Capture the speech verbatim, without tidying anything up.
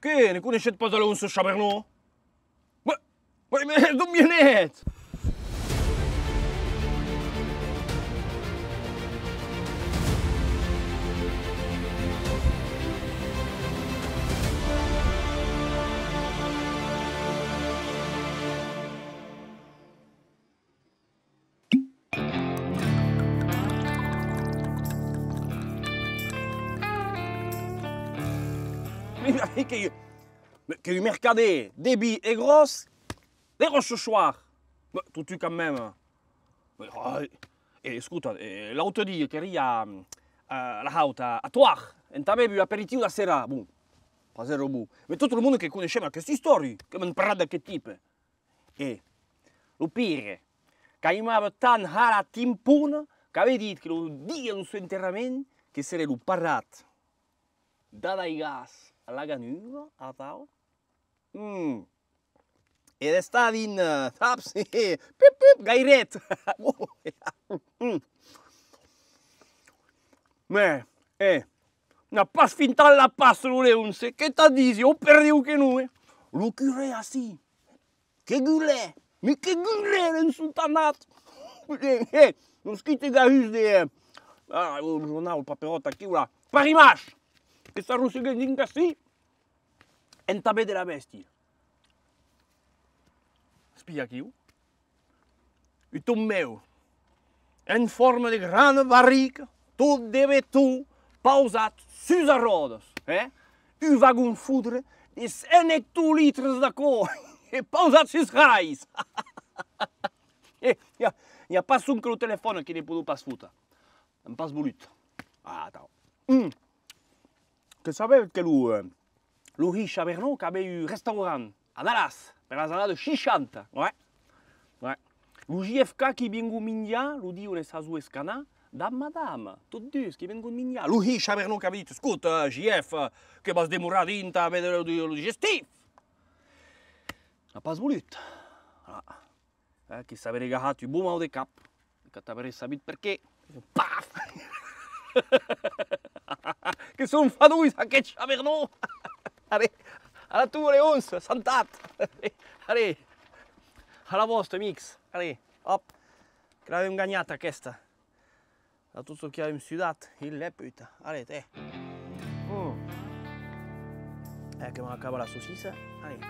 Qué, ne coneishetz pas a Leonce Chavernon? Mè, mè, mè, d'on vienetz? Mira, que, que un mercader de vin e gròs de Rochechouart. Mè, totun quand même. Mè, ai, e, escota, e, l'autre dia qu'èri a, a la hauta, a Toar, entà béver un aperitiu d'acerà. Bon, pas èra bon. Mè tot lo monde que coneishem aquesta istòria, que m'an parlat d'aquest tipe. E lo pire, qu'aimava tant har la timpona, qu'avè dit que lo dia dau son enterrament, que serè lo parat d'Adaigàs a la Ganuga, atau. Mm. E d'estar dins, eh, saps? Pip, pip, gairet. Mm. Mè, eh, n'a pas fintat la passa, lo Leonce, que t'ac disi, o perdiu que non, eh. Lo curè ací, que gulè, mè que gulè, l'ensotanat. Eh, eh, nos quite gahús de, eh, ah, lo jornau, lo paperòt, aquiu, la Paris Match, que s'arrosseguèn dinc ací, entà véder la bèstia. Espia aquiu. Un tomb meu, en forma de grana barrica, tot de beton, pausat sus arròdas, eh? Un vagon fodre de cent ectolitres d'aquò, e pausat sus rais. E i a, i a pas sonque lo telefòn que ne pòdon pas fotre. An pas volut. Ah, atau. Mm. Que sabètz que lo, eh, lo Guy Chavernon qu'avè un restaurant a Dallas per las annadas seishanta, ouais. Ouais. Lo J F K qu'i vien minjar, lo diu enes sas uelhs canats, dab madama, tot dus, qu'i vien minjar. Lo Guy Chavernon qu'avè dit: escota, J F, que vas demorar dins a véder lo, lo digestif. N'a pas volut. Voilà. Eh, que s'averé gahat un bon mau de cap, que t'averé sabut perqué. Paf! Que son fadós, aqueth Chavernon! Allez, a la tua, Leonce, santat! Allez, a la vòsta, amics! Allez, hòp! Que l'avem ganhat, aquesta! A tot çò qui avem sudat, hilh de puta. Allez, tè. Mm. Eh, que m'acaba la saucissa. Allez.